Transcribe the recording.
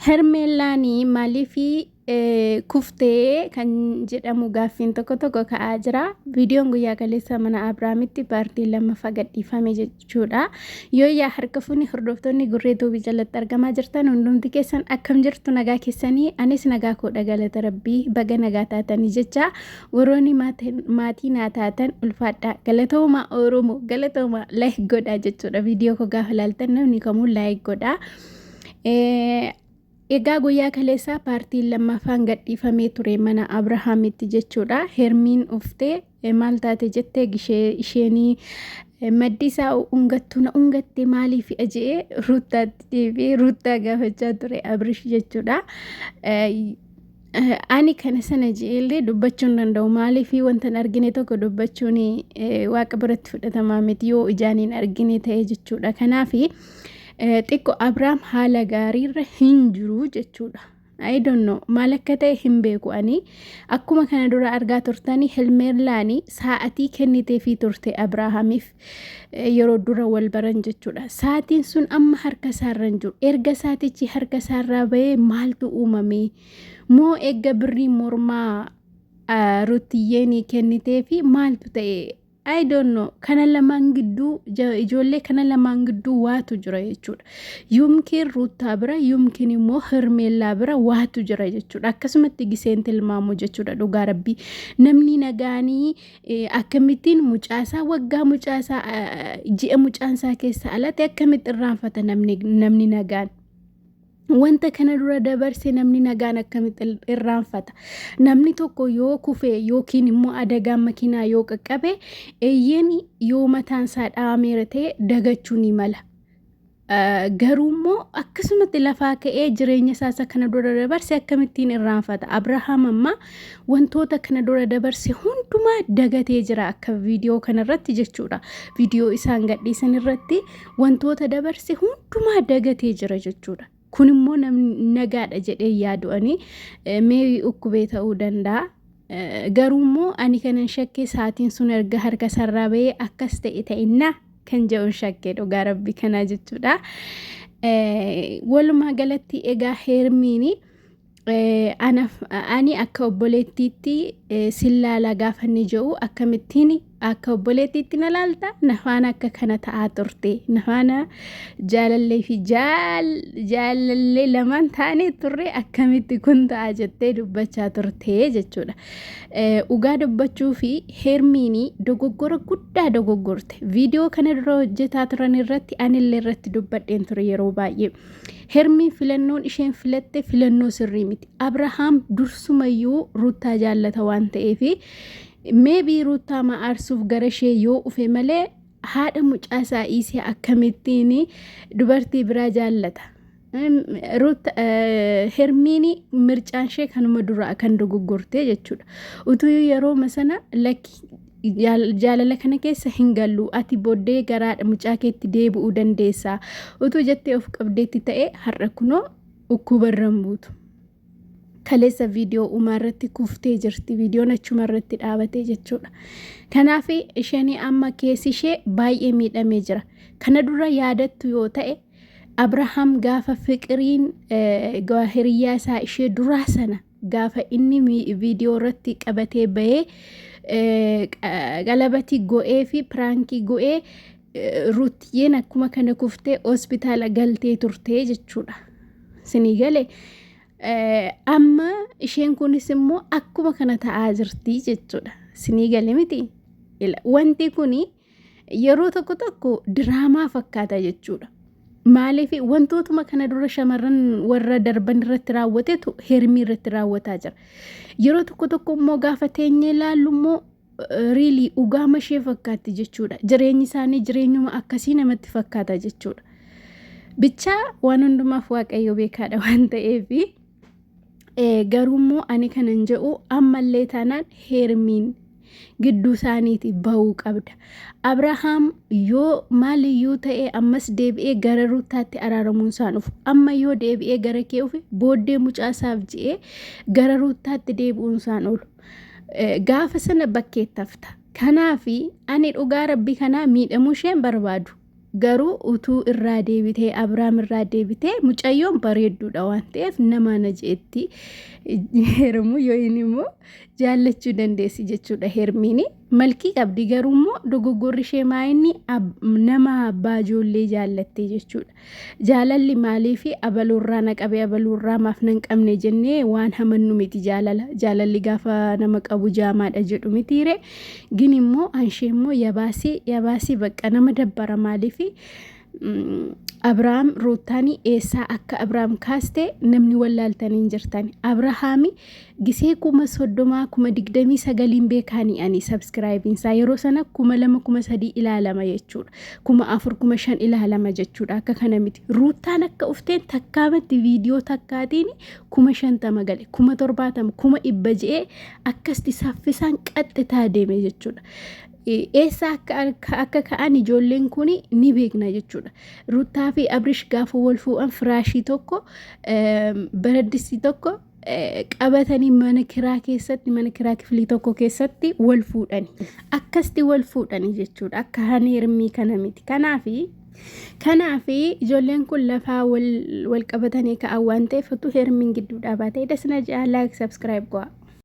Hermeellaan maaliif kuftee kan jedhamu gaaffiin tokko tokko ka'aa jira. Viidiyoon guyyaa kaleessa mana Abiraamitti paartii lammaffaa gadhiifame jechuudha. Yooyyaa harka fuuni hordoftoonni gurree tuubii jalatti argamaa jirtan hundumti keessan akkam jirtu nagaa keessanii anis nagaa koodha galata rabbii baga nagaa taatanii jecha warroonni maatii naa taatan ulfaadhaa galatoomaa Oromoo galatoomaa like godhaa jechuudha. Viidiyoo koo gaafa ilaaltan namni kamuu like godhaa. Egaa guyyaa kaleessaa paartiin lammaffaan gadhiifamee ture mana Abrahaamitti jechuudha. Hermiin uftee maal taate jettee gishee isheenii maddi isaa ungattu na ungatte maaliif je'ee Ruuttaatti deebi'ee Ruuttaa gaafachaa ture Abrish jechuudha. Ani kana sana je'eellee dubbachuu hin danda'u. Maaliif wanta hin argine tokko dubbachuun waaqa biratti fudhatamaa miti yoo ijaan hin argine ta'e jechuudha. Kanaaf xiqqo Abiraam haala gaariirra hin jiru jechuudha. I don't know maal akka ta'e hin beeku ani. Akkuma kana dura argaa turtanii Helmeellaani sa'atii kenniteefii turte Abrahaamiif yeroo dura wal baran jechuudha. Sa'atiin sun amma harka isaarra hin jiru. Erga sa'atichi harka isaarraa bahee maaltu uumame? Moo eegga birrii mormaa Ruttiyyeeni kenniteefi maaltu ta'e? I don't know. Kana lamaan gidduu ijoollee kana lamaan gidduu waatu jira jechuudha. Yumkiin Ruuttaa bira yumkiin immoo Hermeellaa bira waatu jira jechuudha. Akkasumatti giseen tilmaamu jechuudha dhugaa rabbii. Namni nagaanii akkamittiin mucaasaa waggaa mucaasaa ji'a mucaansaa keessa alatti akkamitti irraanfata namni nagaan. Wanta kana dura dabarse namni nagaan akkamitti irraanfata? Namni tokko yoo kufe yookiin immoo adagaan makiinaa yoo qaqqabe eeyyeen yoo mataan isaa dha'ameera ta'e dagachuu ni mala. Garuu immoo akkasumatti lafaa ka'ee jireenya isaa isa kana dura dabarse akkamittiin irraanfata? Abrahaam amma wantoota kana dura dabarse hundumaa dagatee jira akka viidiyoo kanarratti jechuudha. Viidiyoo isaan gadhiisan irratti wantoota dabarse hundumaa dagatee jira jechuudha. Kun immoo namni nagaadha jedhee yaadu ani meebii dhukkubee ta'uu danda'a. Garuu immoo ani kanan shakke sa'aatiin sun erga harka sarraa bahee akkas ta'e ta'innaa kan jedhuun shakke dhugaa rabbi kanaa jechuudha. Walumaa galatti egaa heermiini Ani akka obboleettiitti sin laala gaafa inni jedhu akkamittiin akka obboleettiitti na laalta na faana akka kana ta'aa turte na faana jaalallee fi jaalallee lamaan taanee turre akkamitti kun ta'a jettee dubbachaa turte jechuudha. Dhugaa dubbachuu fi heermiini dogoggora guddaa dogoggorte. Viidiyoo kana dura hojjetaa turan irratti anillee irratti dubbadheen ture yeroo baay'ee. Hermiin filannoon isheen filatte filannoo sirrii miti. Abrahaam dursumayyuu Ruuttaa jaallata waan ta'eef meebii Ruuttaa ma'aarsuuf gara ishee yoo ufe malee haadha mucaa isaa dhiisee akkamittiin dubartii biraa jaallata. Hermiin mircaan ishee kanuma duraa kan dogoggorte jechuudha. Utuu yerooma sana lakki jaalala kana keessa hin gallu ati booddee garaadha mucaa keetti deebi'uu dandeessa utuu jettee of qabdeetti ta'e har'a kunoo dhukkuba irra hin buutu. Kaleessa viidiyoo uumaa irratti kuftee jirti viidiyoon achuma irratti dhaabatee jechuudha. Kanaaf isheen amma keessi ishee baay'ee miidhamee jira. Kana dura yaadattu yoo ta'e Abrahaam gaafa fiqiriin hiriyaa isaa ishee duraa sana gaafa inni viidiyoo irratti qabatee bahee qalabatii go'ee fi piraankii go'ee Ruutiyyeen akkuma kana kuftee hospitaala galtee turtee jechuudha. Sinii galee amma isheen kunis immoo akkuma kana ta'aa jirti jechuudha. Sinii galee miti. Wanti kuni Yeroo tokko tokko diraamaa fakkaata jechuudha. Maaliif wantootuma kana dura shamarran warra darban irratti raawwatetu hermii irratti raawwataa jira. Yeroo tokko tokko immoo gaafa teenyee ilaallu immoo riilii dhugaama ishee fakkaatti jechuudha. Jireenyi isaanii jireenyuma akkasii namatti fakkaata jechuudha. Bichaa waan hundumaaf Waaqayyo beekaadha waan ta'eef garuu immoo ani kanan jedhu ammallee taanaan heermiin gidduu isaaniiti ba'uu qabda. Abrahaam yoo maaliyyuu ta'e ammas deebi'ee gara Ruuttaatti araaramuun isaan dhufu. Amma yoo deebi'ee gara kee dhufe booddee mucaa isaaf je'ee gara Ruuttaatti deebi'uun isaan oolu. Gaafa sana bakkeetti hafta. Kanaafi ani dhugaa rabbi kanaa miidhamuu isheen barbaadu. Garuu utuu irraa deebitee Abrahaam irraa deebitee mucayyoon bareedduudha waan ta'eef nama na jeetti heerumuu yookiin immoo jaallachuu dandeessi jechuudha Hermiini. Malkii qabdi garuu immoo dogoggorri ishee maa inni nama abbaa ijoollee jaallatte jechuudha. Jaalalli maaliifi abaluurraa na qabe abaluurraa maaf nan qabne jennee waan hamannu miti jaalala. Jaalalli gaafa nama qabu jaamaadha jedhu mitiire. Gin immoo anshee immoo yabaasii yabaasii bakka nama dabbara maaliifi Abrahaam Ruuttaanii eessaa akka Abrahaam kaaste namni wallaaltanii hin jirtan. Abrahaami gisee 30,000 29,000 beekaanii ani sabskiraayibiinsaa yeroo sana 2,000 3,000 ilaalama jechuudha. 4,000 5,000 ilaalama jechuudha. Akka kana miti. Ruuttaan akka ufteen takkaamatti viidiyoo takkaatiin 50,000 gale 70,000 100,000 je'ee akkasti saffisaan qaxxitaa deeme jechuudha. Eessa akka ka'an ijoolleen kun ni beekna jechuudha. Ruuttaa fi Abrish gaafa wal fuudhan firaashii tokko baraddistii tokko qabatanii mana kiraa keessatti mana kiraa kiflii tokko keessatti wal fuudhani. Akkasti wal fuudhani jechuudha. Akka haneermii kana miti. Kanaafi ijoolleen kun lafaa wal qabatanii ka'an waan ta'eef utuu heermiin gidduu dhaabatee dasna ja'a like subscribe go'a.